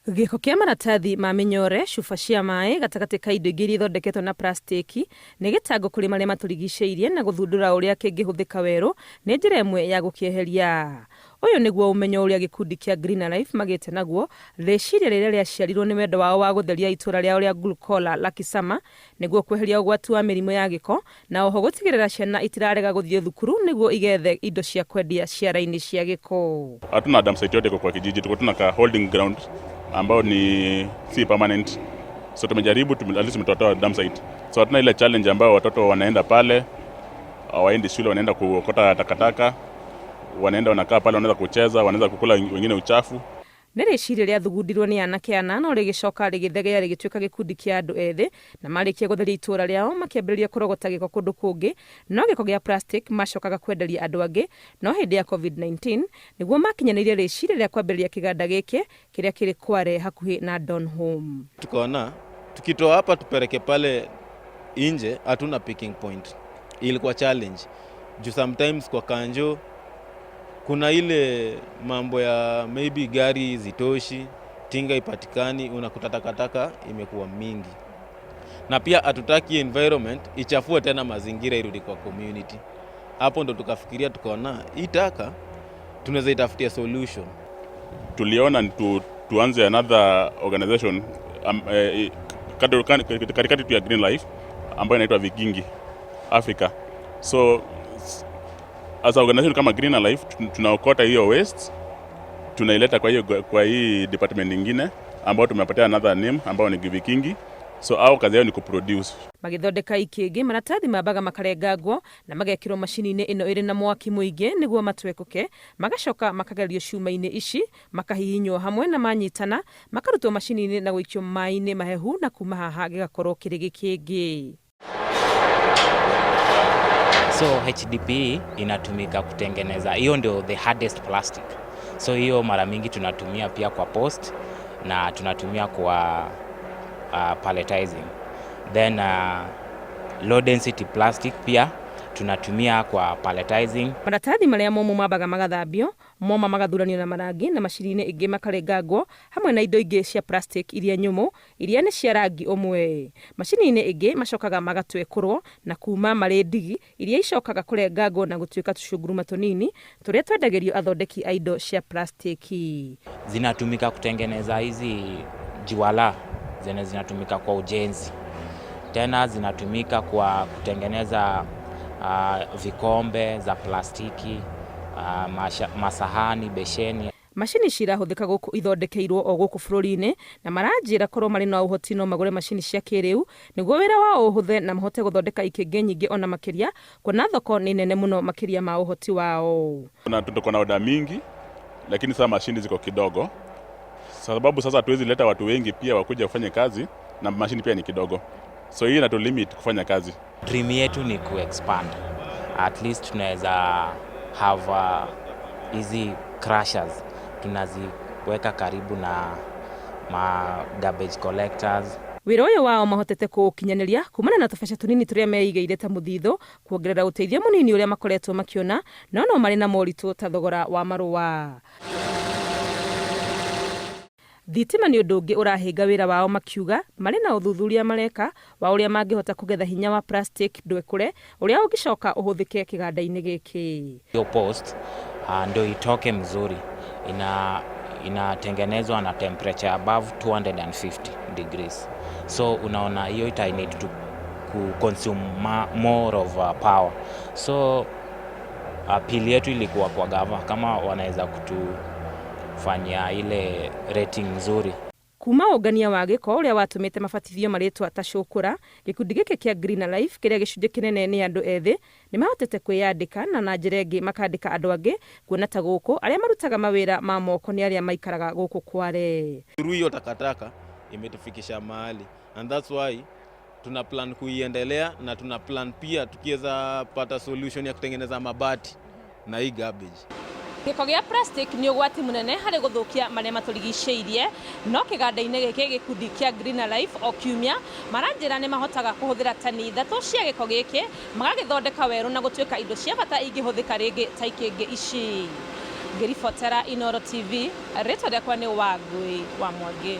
Gĩko kĩa maratathi ma mĩnyore, cuba cia maĩ, gatagatĩ ka indo ingĩ iria ithondeketwo na plastĩki, nĩ gĩtango kũrĩ marĩa matũrigicĩirie na gũthundũra ũrĩa kĩngĩhũthĩka werũ nĩ njĩra ĩmwe ya gũkĩeheria. Ũyũ nĩguo ũmenyo ũrĩa gĩkundi kĩa Greener Life magĩte naguo, rĩciria rĩrĩa rĩaciarirwo nĩ wendo wao wa gũtheria itũra rĩao rĩa Gulkola Lakisama nĩguo kweheria ũgwati wa mĩrimũ ya gĩko na oho gũtigĩrĩra ciana itirarega gũthiĩ thukuru nĩguo igethe indo cia kwendia ciara-inĩ cia gĩko. Hatuna dump site yote kwa kijiji, tuko tuna ka holding ground ambao ni si permanent, so tumejaribu at least tumetoa dump site, so hatuna ile challenge ambayo watoto wanaenda pale, hawaendi shule, wanaenda kuokota takataka, wanaenda wanakaa pale, wanaweza kucheza, wanaweza kukula wengine uchafu. Nĩ rĩciria rĩathugundirwo nĩ anake ana no rĩgĩcoka rĩgĩthegea rĩgĩtuĩka gĩkundi kĩa andũ ethĩ, na marĩkia gũtheria itũra rĩao makĩambĩrĩria kũrogota gĩko kũndũ kũngĩ, no gĩko gĩa plastic macokaga kwenderia andũ angĩ. No hĩndĩ ya COVID-19 nĩguo makinyanĩirie rĩciria rĩa kwambĩrĩria kĩganda gĩkĩ kĩrĩa kĩrĩ Kware hakuhĩ na Donholm. Tukaona tukitoa hapa tupeleke pale nje, hatuna picking point. Ilikuwa challenge juu sometimes kwa kanjo kuna ile mambo ya maybe gari zitoshi, tinga ipatikani, unakuta takataka imekuwa mingi, na pia hatutaki environment ichafue tena mazingira irudi kwa community. Hapo ndo tukafikiria, tukaona hii taka tunaweza itafutia solution. Tuliona tuanze another organization katikati tu ya Green Life ambayo inaitwa Vigingi Africa. So as a organization kama Green Life tunaokota hiyo waste, tunaileta kwa hii department nyingine ambayo tumepatia another name ambayo ni Vikingi. So au kazi yao ni kuproduce. Magĩthondeka ikĩngĩ, maratathi mambaga makarengangwo na magekĩrwo macini-inĩ ĩno ĩrĩ na mwaki mũingĩ nĩguo matwekũke, magacoka makagerio cuma-inĩ ici, makahihinywo hamwe na manyitana makarutwo macini-inĩ na gũikio maĩ-inĩ mahehu, na kuma haha gĩgakorwo kĩrĩ gĩkĩngĩ. So HDPE inatumika kutengeneza, hiyo ndio the hardest plastic. So hiyo mara mingi tunatumia pia kwa post na tunatumia kwa palletizing. Then low density plastic pia tunatumia kwa palletizing. Maratathi marĩa momũ mambaga magathambio, moma magathuranio na marangi na macini-inĩ ĩngĩ makarengangwo hamwe na indo ingĩ cia plastic iria nyũmũ iria nĩ cia rangi ũmwe. Macini-inĩ ĩngĩ macokaga magatwekũrwo na kuma marĩ ndigi iria icokaga kũrengangwo na gũtuĩka tũcunguruma tũnini tũrĩa twendagĩrio athondeki a indo cia plastiki. Zinatumika kutengeneza hizi juala zenye zinatumika kwa ujenzi. Tena zinatumika kwa kutengeneza vikombe za plastiki, masahani, besheni. Macini cirahũthĩka gũkũ ithondekeirwo o gũkũ bũrũri-inĩ, na maranjĩra korwo marĩ na ũhoti no magũre macini cia kĩrĩu nĩguo wĩra wao ũhũthe na mahote gũthondeka ikĩngĩ nyingĩ ona makĩria, kuona thoko nĩ nene mũno makĩria ma ũhoti wao. Na tuko na oda mingi, lakini sasa mashini ziko kidogo, sababu sasa hatuwezi leta watu wengi pia wakuja kufanya kazi na mashini pia ni kidogo, so hii inatu limit kufanya kazi. Dream yetu ni kuexpand, at least tunaweza have hizi crushers tunaziweka karibu na ma garbage collectors. Wĩra ũyũ wao mahotete kũũkinyanĩria kumana na tũbeca tũnini tũrĩa meigĩire ta mũthithũ, kuongerera ũteithio mũnini ũrĩa makoretwo makĩona, no no marĩ na moritũ ta thogora wa marũa. Thitima nĩ ũndũ ũngĩ ũrahĩnga wĩra wao, makiuga marĩ na ũthuthuria mareka wa ũrĩa mangĩhota kũgetha hinya wa plastic ndwekũre ũrĩa ũngĩcoka ũhũthĩke kĩganda-inĩ gĩkĩ. Hiyo post ndio itoke mzuri, inatengenezwa na temperature above 250 degrees, so unaona hiyo ita need to ku consume more of power. So appeal yetu ilikuwa kwa gava kama wanaweza kutufanyia ile rating nzuri. Kuma ũngania wa gĩko ũrĩa watũmĩte mabatithio marĩtwa ta cũkũra, gĩkundi gĩkĩ kĩa Green Life kĩrĩa gĩcunjĩ kĩnene nĩ andũ ethĩ nĩ mahotete kwĩyandĩka na njĩra ĩngĩ makandĩka andũ angĩ, kuona ta gũkũ arĩa marutaga mawĩra ma moko nĩ arĩa maikaraga gũkũ Kware. Through hiyo takataka imetufikisha mahali, and that's why tuna plan kuiendelea, na tuna plan pia tukiweza pata solution ya kutengeneza mabati na hii garbage. Gĩko gĩa plastic nĩ ũgwati mũnene harĩ gũthũkia marĩa matũrigicĩirie, no kĩganda-inĩ gĩkĩ gĩkundi kĩa Green Life o kiumia maranjĩra nĩ mahotaga kũhũthĩra tani 3 cia gĩko gĩkĩ magagĩthondeka werũ na gũtuĩka indo cia bata ingĩhũthĩka rĩngĩ ta ikĩngĩ ici. Ngĩribotera Inooro TV, rĩtwa rĩakwa nĩ Wangui wa Mwangi.